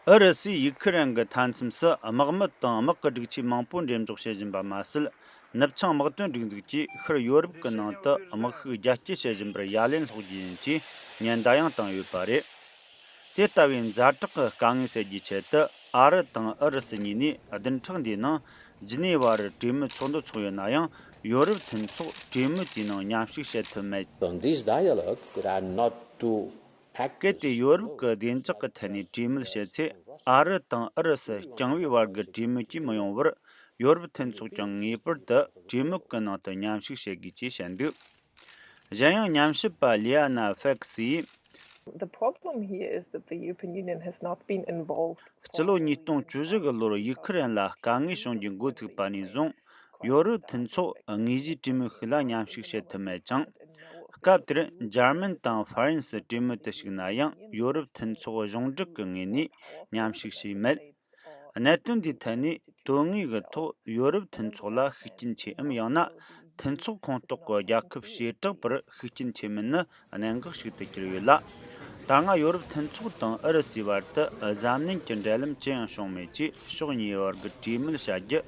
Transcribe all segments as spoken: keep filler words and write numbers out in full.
ཨུ་རུ་སུས་ཡུ་ཁི་རན་གྱི་མཐའ་མཚམས་སུ་དམག་མི་དང་དམག་གི་སྒྲིག་ཆས་མང་པོ་འགྲེམས་འཇོག་བྱེད་བཞིན་པ་མ་ཟད། ནུབ་བྱང་དམག་དོན་སྒྲིག་འཛུགས་ཀྱིས་ཤར་ཡོ་རོབ་ཀྱི་ནང་དུ་དམག་ཤུགས་རྒྱ་སྐྱེད་བྱེད་བཞིན་པར་ཡ་ལན་སློག་རྒྱུ་ཡིན་ཅེས་ཉེན་བརྡ་ཡང་བཏང་ཡོད་པ་རེད། དེ་ལྟ་བུའི་ཛ་དྲག་གི་དཀའ་ངལ་སེལ་རྒྱུའི་ཆེད་དུ། ཨ་རི་དང་ཨུ་རུ་སུ་གཉིས་ནས་བདུན་ཕྲག་འདིའི་ནང་ཇི་ནི་ཝར་གྲོས་མོལ་ཚོགས་འདུ་འཚོགས་ཡོད་ན་ཡང་། ཡོ་རོབ་མཐུན་ཚོགས་གྲོས་མོལ་དེའི་ནང་མཉམ་ཞུགས་བྱེད་ཐུབ་མེད། On this dialogue, there are not two actors. གལ་ཏེ་ཡོ་རོབ་ཀྱི་བདེ་འཇགས་ཀྱི་ཐད་ནས་གྲོས་མོལ་བྱེད་ཚེ། ཨ་རི་དང་ཨུ་རུ་སུ་རྐྱང་བའི་བར་གྱི་གྲོས་མོལ་གྱིས་མི་ཡོང་བར། ཡོ་རོབ་མཐུན་ཚོགས་ཀྱང་ངེས་པར་དུ་གྲོས་མོལ་གྱི་ནང་དུ་མཉམ་ཞུགས་བྱེད་དགོས་ཅེས་བཤད་འདུག་གཞན་ཡང་། ཉམས་ཞིབ་པ་ལི་ཨ་ན་ཧྥེག་སིས། The problem here is that the European Union has not been involved. སྤྱི་ལོ་ཉིས་སྟོང་བཅུ་བཞི་གི་ལོར་ཡུ་ཁི་རན་ལ་དཀའ་ངལ་བྱུང་རྒྱུ་འགོ་ཚུགས་པ་ནས་བཟུང་། ཡོ་རོབ་མཐུན་ཚོགས་དངོས་གཞིའི་གྲོས་མོལ་ཞིག་ལ་མཉམ་ཞུགས་བྱེད་ཐུབ་མེད་ཅིང་། སྐབས་དེར་འཇར་མན་དང་ཧྥ་རན་སི་གྲོས་མོལ་དུ་ཞུགས་ན་ཡང་། ཡོ་རོབ་མཐུན་ཚོགས་གཞུང་འབྲེལ་གྱི་ངོས་ནས་མཉམ་ཞུགས་བྱས་མེད། གནད་དོན་འདིའི་ཐད་ནས་དོན་དངོས་ཀྱི་ཐོག་ཡོ་རོབ་མཐུན་ཚོགས་ལ་ཤུགས་རྐྱེན་ཆེ་འམ། ཡང་ན་མཐུན་ཚོགས་ཁོངས་གཏོགས་ཀྱི་རྒྱལ་ཁབ་བྱེ་བྲག་པར་ཤུགས་རྐྱེན་ཆེ་མིན་ནི་གནད་འགག་ཞིག་ཏུ་གྱུར་ཡོད་ལ། ད་སྔ་ཡོ་རོབ་མཐུན་ཚོགས་དང་ཨུ་རུ་སུའི་བར་དུ་གཟབ་ནན་གྱི་འབྲེལ་ལམ་ཅི་ཡང་བྱུང་མེད་ཅེས། ཕྱོགས་གཉིས་བར་གྱི་གྲོས་མོལ་བྱ་རྒྱུ་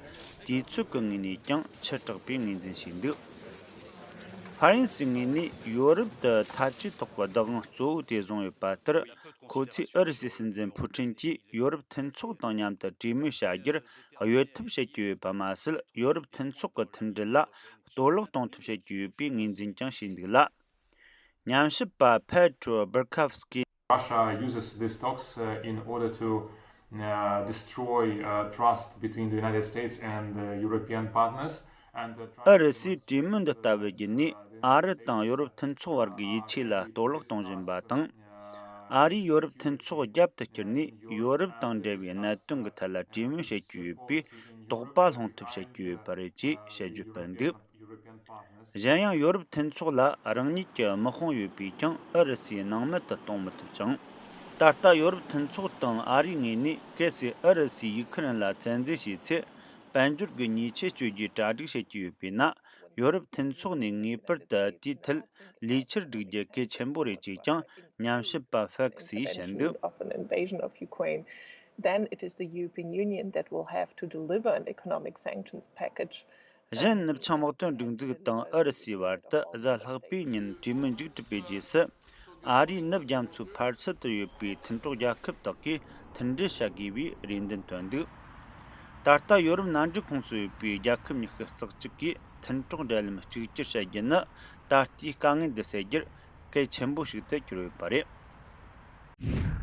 དུས་ཚོད་ཀྱི་ངོས་ནས་ཀྱང་ཕྱི་དྲགས་པའི་ངོས་འཛིན་བྱས་འདུག་ཧྥ་རན་སིའི་ངོས་ནས་ཡོ་རོབ་ཏུ་འཐབ་ཇུས་ཐོག་གི་བདག་དབང་གཙོ་བོ་དེ་བཟུང་ཡོད་པ་ལྟར། ཁོ་ཚོས་ཨུ་རུ་སུའི་སྲིད་འཛིན་ཕུའུ་ཁྲིན་གྱིས་ཡོ་རོབ་མཐུན་ཚོགས་དང་མཉམ་དུ་གྲོས་མོལ་བྱ་རྒྱུར་གཡོལ་ཐབས་བྱེད་ཀྱི་ཡོད་པ་མ་ཟད། ཡོ་རོབ་མཐུན་ཚོགས་ཀྱི་མཐུན་སྒྲིལ་ལ་གཏོར་བརླག་གཏོང་ཐབས་བྱེད་ཀྱི་ཡོད་པའི་ངོས་འཛིན་ཀྱང་བྱས་འདུག་ལ། ཉམས་ཞིབ་པ་Petro Berkowski། Russia uses these talks, uh, in order to, uh, destroy, uh, trust between the United States and, uh, European partners. And, uh, try ཨུ་རུ་སུས་གྲོས་མོལ་འདི་ལྟ་བུ་བརྒྱུད་ནས་ཨ་རི་དང་ཡོ་རོབ་མཐུན་ཚོགས་བར་གྱི་ཡིད་ཆེས་ལ་གཏོར་བརླག་གཏོང་བཞིན་པ་དང་། ཨ་རིས་ཡོ་རོབ་མཐུན་ཚོགས་རྒྱབ་ཏུ་བསྐྱུར་ནས་ཡོ་རོབ་དང་འབྲེལ་བའི་གནད་དོན་གྱི་ཐད་ལ་གྲོས་མོལ་བྱེད་ཀྱི་ཡོད་པའི་དོགས་པ་སློང་ཐབས་བྱེད་ཀྱི་ཡོད་པ་རེད་ཅེས་དཔྱད་བརྗོད་སྤེལ་འདུག་གཞན་ཡང་། ཡོ་རོབ་མཐུན་ཚོགས་ལ་རང་ཉིད་ཀྱི་དམག་དཔུང་ཡོད་པས་ཀྱང་ཨུ་རུ་སུའི་སྣང་མེད་དུ་གཏོང་མི་ཐུབ་ཅིང་། ད་ལྟ་ཡོ་རོབ་མཐུན་ཚོགས་དང་ཨ་རིའི་ངོས་ནས། གལ་སྲིད་ཨུ་རུ་སུས་ཡུ་ཁུ་རེན་ལ་བཙན་འཛུལ་བྱས་ཚེ། དཔལ་འབྱོར་གྱི་ཉེས་ཆད་གཅོད་རྒྱུའི་གྲ་སྒྲིག་བྱེད་ཀྱི་ཡོད་པས་ན། ཡོ་རོབ་མཐུན་ཚོགས་ནས་ངེས་པར་དུ་དེའི་ཐད་ལས་འཆར་སྒྲིག་རྒྱུ་གལ་ཆེན་པོ་རེད་ཅེས་ཀྱང་ཉམས་ཞིབ་པ་ཧྥེག་སིས་བཤད་འདུག Of an invasion of Ukraine, then it is the European Union that will have to deliver an economic sanctions package. གཞན། ནུབ་བྱང་དམག་དོན་སྒྲིག་འཛུགས་དང་ཨུ་རུ་སུའི་བར་དུ་གཟའ་ལྷག་པའི་ཉིན་གྲོས་མོལ་མཇུག་གྲུབ་པའི་རྗེས་སུ། ཨ་རིའི་ནུབ་རྒྱ་མཚོའི་ཕར་ཚུར་དུ་ཡོད་པའི་མཐུན་གྲོགས་རྒྱལ་ཁབ་དག་གིས་མཐུན་སྒྲིལ་བྱ་དགོས་པའི་རེ་འདུན་བཏོན་འདུག་ད་ལྟ་ཡོ་རོབ་མནའ་འབྲེལ་ཁོངས་སུ་ཡོད་པའི་རྒྱལ་ཁབ་ཉི་ཤུ་རྩ་གཅིག་གིས་མཐུན་གྲོགས་འབྲེལ་ལམ་གཅིག་གྱུར་བྱ་རྒྱུ་ནི། ད་ལྟའི་དཀའ་ངལ་འདི་སེལ་རྒྱུར་གལ་ཆེན་པོ་ཞིག་ཏུ་གྱུར་ཡོད་པ་རེད།